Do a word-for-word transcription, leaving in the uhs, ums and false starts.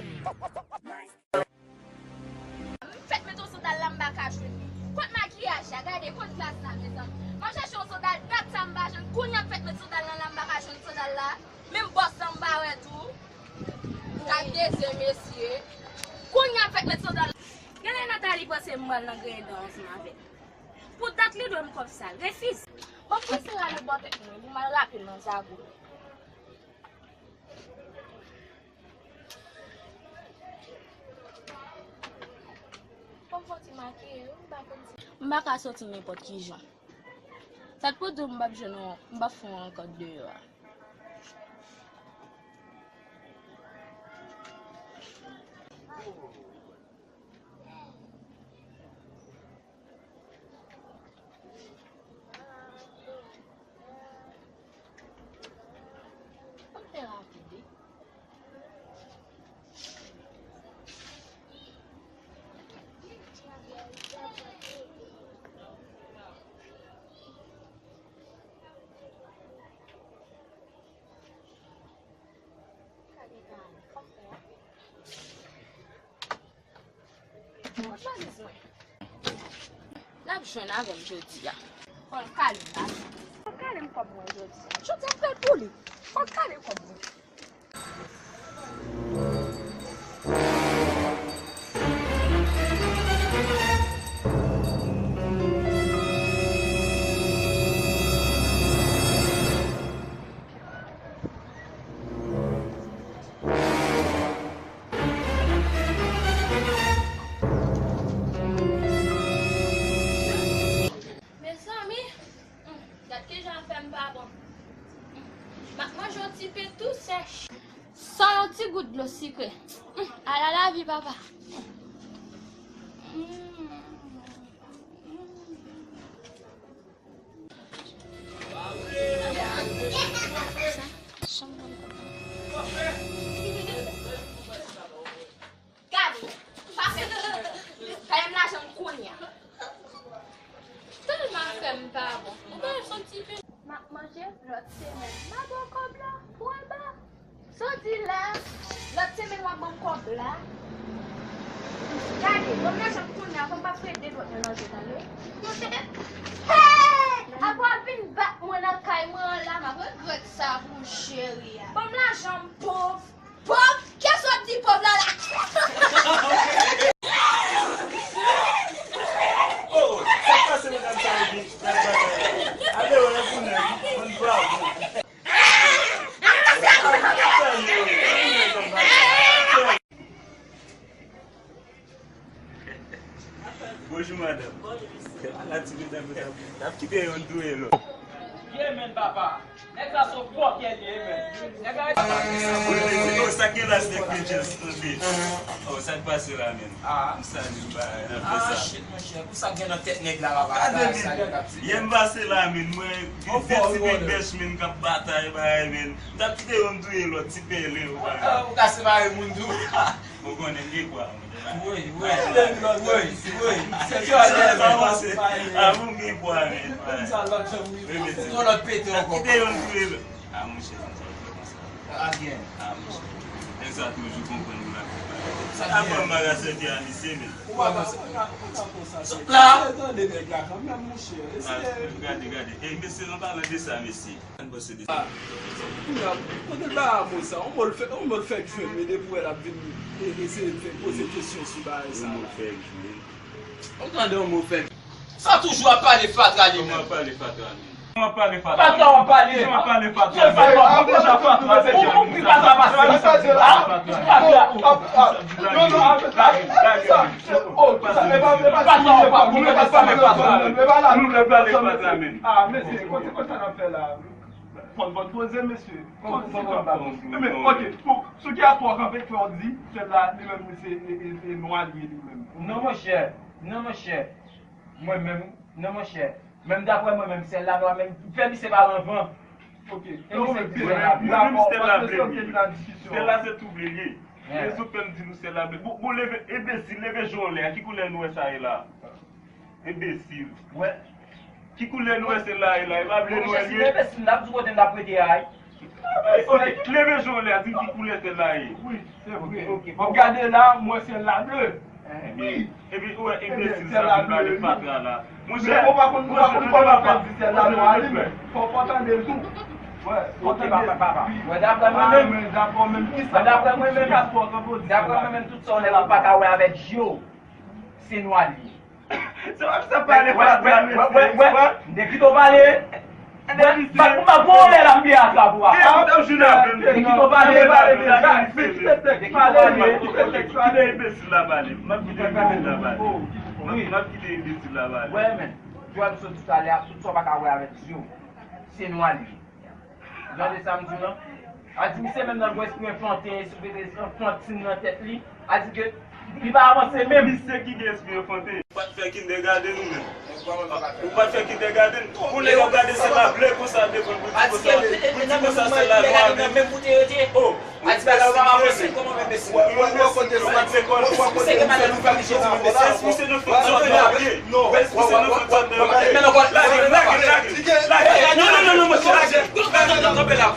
M fèk met yon sandal la, m pa ka jwenn li. Kot makiyaj la? Gade, kot glas la, mezanmi? M ap chèche yon sandal, dat sa m pa jwenn. Kounye a m fèk met sandal lan la, m pa ka jwenn sandal la. Menm bòs lan m pa wè tou. Gade de zye, mesye. Kounye a m fèk met sandal la. Genlè Nathalie panse m pral nan griyen dan ansanm avè l. Pou dat li dwe m kòb sa, refize. Bon, m prese rale bò tèt mwen pou m al rape nan zago. Fò m fè yon ti makiye wi, m pa konn si. M pa ka soti nenpòt ki jan. Sa t pou di w m p ap jwenn yon, m p ap fè yon rankont deyò a. Fè rapid wi. Valiz mwen. L ap jwenn avè m jodi a. Fò l kale m la. Fò l kale m kòb mwen jodi a. Jodi a m fè l pou li. Fò l kale kòb mwen. Mezanmi, hmm, gad kijan afè m pa bon. Hmm, m ap manje yon ti pen tou sèch. San yon ti gout dlo sikre. Hmm, ala lavi, papa. Hmm. Gade, pa fè m lajan m kounye a. Tèlman afè m pa bon. Ou pa soti pen. M ap manje lòt semèn. M a ba w kòb la pou anba. Sa w di la? Lòt semèn w ap ban m kòb la. Gade, ban m lajan m kounye a, fò m pa fè de dwèt mwen nan je, tande. Hey! Apre w ap vin bat mwen nan kay mwen an la, m ap regrèt sa pou w cheri a. Ban m lajan m, pòv. Pòv? Kiyès w ap di pòv la la? Oh, sa k pase medam sa yo ki pral batay la? Ale wè pou nèg, bann bravou. Bonjou, madanm. Ala ti medam yo t ap, t ap kite youn touye lòt. Ye menm papa. Nèg la se yon bòkè li ye menm. Nèg la. Wi, wi, wi. Oh, sa gen la, se nèg Pidgins, tande. Oh, sa k pase la menm? Ah. M salye w, bagay, n ap fè sa. Ah, shit, monchè. Pou sa k gen nan tèt nèg la, papa. Gade, sa, sa, sa, sa, sa, sa, sa, sa, sa, sa, men, mwen gen de ti big bèch, men, k ap batay, bagay, men. M t ap kite youn touye lòt, ti pèlen, ou pa. Ah, ou ka separe moun tou. Ou konnen m gen pwa, mwen. Wi, wi, wi, wi. Se sa, sa, sa, sa, ah, mwen gen pwa, men. Wi, men, se yon lòt pete ankò. Kite youn touye lòt. Ah, monchè, konsa, konsa. Ah, byen. Ah, monchè. Nèg sa toujou konprann moun ap di bagay. Sa byen. Apre m pa ka sèvi a misye, men. Ou pa, ou pa, ou pa konsa. Sot la. Tande nèg la kanmenm, monchè. Ah, gade, gade. Ey, mesye, an palan de sa, mesye. Ann pase de sa. Ah. Kounye a, kote l ba mo sa? On mo l fè, on mo l fèk jwenn, men depi w wè l ap vin e, eseye fè poze kesyon sou bagay sa. On mo l fèk jwenn. Ou tande yon mo fèk. Sa toujou ap pale fatra li menm. Kòman ap pale fatra li? Kòman ap pale fatra li? Fatra w ap pale. Kòman ap pale fatra li? Fatra, fatra, fatra. Ou konpri fatra pase. Fatra. Non, non, non. Fatra w ap pale. Fatra w ap pale. Ou konpri fatra. Nou vle pale fatra menm. Ah, mesye, kote, kote sa n ap fè la? Fò n, fò n poze, mesye. Fò n, fò n, fò n pa poze. Men, ok, pou, sou ki aspè w kanpe, fè w di, sèl la, li menm, li se, e, e, e nwa li ye, li menm. Non, monchè. Non, monchè. Mwen menm, non, monchè. Menm daprè mwen menm, sèl la nwa, men fè misye pale anvan. Ok. E misye ki sèl la. Mwen menm, sèl la ble m ye. Sèl la se tou ble l ye. Men sou fè m di nou sèl la ble. Bon, bon, leve, enbesil, leve je w anlè a. Ki koulè nou wè sa ye la? Enbesil. Wè. Ki koulè nou wè se la e la? E pa ble nou wè l ye? Enbesil, n ap di kote n ap rete a, wi. Ok, leve je w anlè a, di m ki koulè syèl la ye. Wi, se vre. Ok, m ap gade la, m wè syèl la ble. Ebyen, ebyen, ou wè enbesil sa vin pale fatra la. Monchè, ou pa konn, ou pa konn kòman fè di syèl la nwa li menm. Fò, fò tande l tou. Wè, fò tande l. Wè, daprè mwen menm, daprè mwen menm, ki sa? Daprè mwen menm, daprè mwen menm, tout sa w wè la, ou pa ka wè avèk je w. Se nwa li ye. Se pa sa pale, wè, wè, wè, wè, wè. M te kite w pale. M ap pran w lè la, m vin atrap ou a. M te kite w pale. M te kite w pale. M ap kite enbesil la pale. M ap kite enbesil la pale. M ap kite enbesil la pale. Wè, men. Jwè m sot talè a, tout sa w pa ka wè avèk je w. Se nwa li ye. Gade sa m di w lan. A di misye menm nan gwo espri anfanten, espri anfantin nan tèt li. A di ke li pa avanse menm. Misye ki gen espri anfanten. Ou pa t fè kindègadenn ou menm. Ou pa t fè kindègadenn. Pou nèg ap gade se pa ble konsa devan l pou di konsa. Pou di konsa se la nwa li. Oh. A di bagay ou pa avanse. Kòman menm mesye? Ou wè kote sa? Ou wè kote misye nou fè misye nou fè sa? Espri se nan fòt sa w gen. Espri se nan fòt sa w gen. Lage, lage, lage. Lage. Non, non, non, non, monchè, lage. Lage, non, kanpe la.